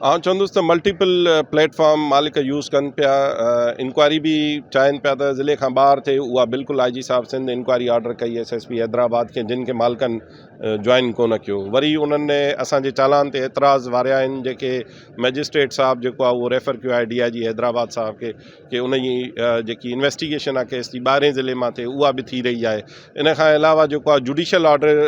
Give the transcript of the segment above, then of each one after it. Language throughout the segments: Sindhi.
آئون چوندس ته ملٽيپل پليٽ فارم مالڪ يوز ڪن پيا انڪوائري به چاهين پيا ته ضلعي کان ٻاهر ٿئي اها بلڪل آء جي صاحب سنڌ انڪوائري آرڊر ڪئي ايس ايس پي حيدرآباد کي جن کي مالڪن جوائن ڪونه ڪيو وري انهن اسان جي چالان تي اعتراض واريا آهن جيڪي مئجسٽريٽ صاحب جيڪو آهي اهو ريفر ڪيو آهي ڊي I جي حيدرآباد صاحب کي ڪي ان جي جيڪي انويسٽيگيشن آهي ڪيس جي ٻاهرين ضلعي مان ٿئي اها به ٿي رهي آهي ان کان علاوه جيڪو آهي جوڊيشل آرڊر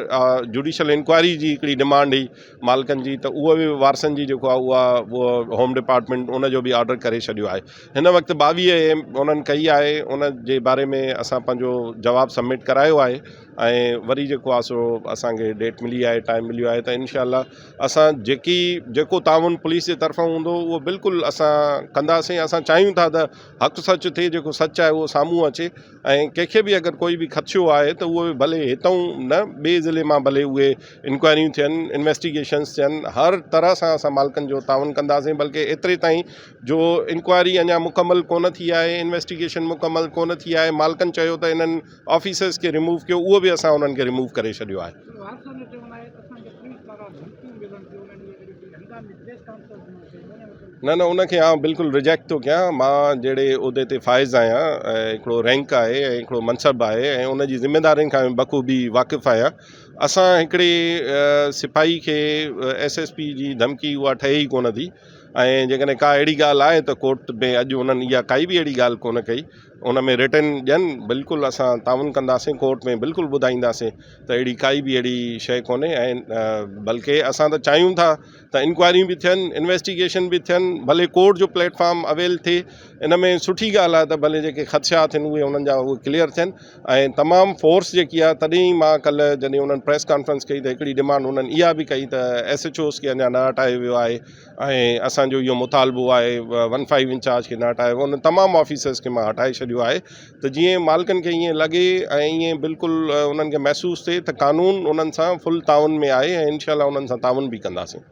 جوڊيشل انڪوائري جي هڪڙي ڊمانڊ هئي مالڪن جي ته اهو به وارثن جي جيڪو آهي اها اهو هوم ڊپارٽمينٽ ان جو به آرڊر ڪري ڇڏيو آهي هن وقت 22 اي انهن ڪئي آهي ان جي باري ۾ اسان پنهنجو جواب سبمٽ ڪرايو آهي ۽ وري جيڪو آهي سو اسانکي ڊيٽ ملي آهي ٽائيم مليو آهي ته انشاء الله اسان جيڪي جيڪو تعاون پوليس جي طرفان هوندو اهو بلڪل اسان ڪنداسين اسان چاهيون ٿا ته حق سچ ٿئي جيڪو سچ آهي اهو سامهون اچي ۽ ڪنهن کي به اگر ڪوئي به خدشو آهي ته اهو به ڀلي هتئون نه ٻئي ضلعي مان ڀلي اهي انڪوائريون ٿين انويسٽيگيشنس ٿين هر طرح سان اسان مالڪن جو تعاون ڪنداسين بلڪه ايتري تائين جو انڪوائري اڃا مڪمل ڪونه ٿي آهي انويسٽيگيشن مڪمل ڪونه ٿي آهي مالڪن چيو ته انهن آفيسرس کي ريموو ڪيو اهو به اسان انهن کي ريموو ڪري ڇڏيو آهي. نه نه ان کي آئون بلڪل رجيڪٽ ٿو ڪيان مان جهڙي عهدي تي فائز آهيان ۽ هڪڙو رينڪ آهي ۽ هڪڙو منصب آهي ۽ ان جي ذميدارين کان بخوبي واقف آهيان اسان هڪڙي سپاهي کي ايس ايس پي جي ڌمڪي اها ٺهي ئي ڪونه ٿي ۽ جيڪڏهن ڪا اهڙي ڳالهه آهي ته ڪورٽ ۾ اڄ انهن اها ڪائي به اهڙي ڳالهه ڪونه ڪئي ان ۾ رٽن ڏين بلڪل اسان تعاون ڪنداسين ڪورٽ ۾ بلڪل ٻڌائينداسين ته اهڙي ڪائي به اهڙي شيء ڪونهي ۽ بلڪه اسان ته چاهيون ٿا ته انڪوائريون به ٿين انويسٽيگيشن به ٿين ڀلي ڪورٽ جو پليٽ فارم اويل ٿئي ان ۾ سٺي ڳالهه آهي ته ڀلي جيڪي خدشات آهن اهي انهن جا اهي ڪليئر ٿين ۽ تمام فورس جيڪي آهي تڏهن ئي مان ڪلهه جڏهن انهن پريس ڪانفرنس ڪئي ته هڪڙي ڊمانڊ انهن اها به ڪئي ته ايس ايڇ اوز کي اڃا نه هٽايو ويو آهي ۽ اسانجو اهو مطالبو آهي ون فائيو انچارج کي نه هٽايو ويو انهن تمام آفيسرس کي مان هٽائي ڇڏيو آهي ته جيئن مالڪن کي ائين لڳي ۽ ائين بلڪل انهن کي محسوس ٿئي ته قانون انهن سان فل تعاون ۾ آهي ۽ انشاء الله انهن سان تعاون به ڪنداسين.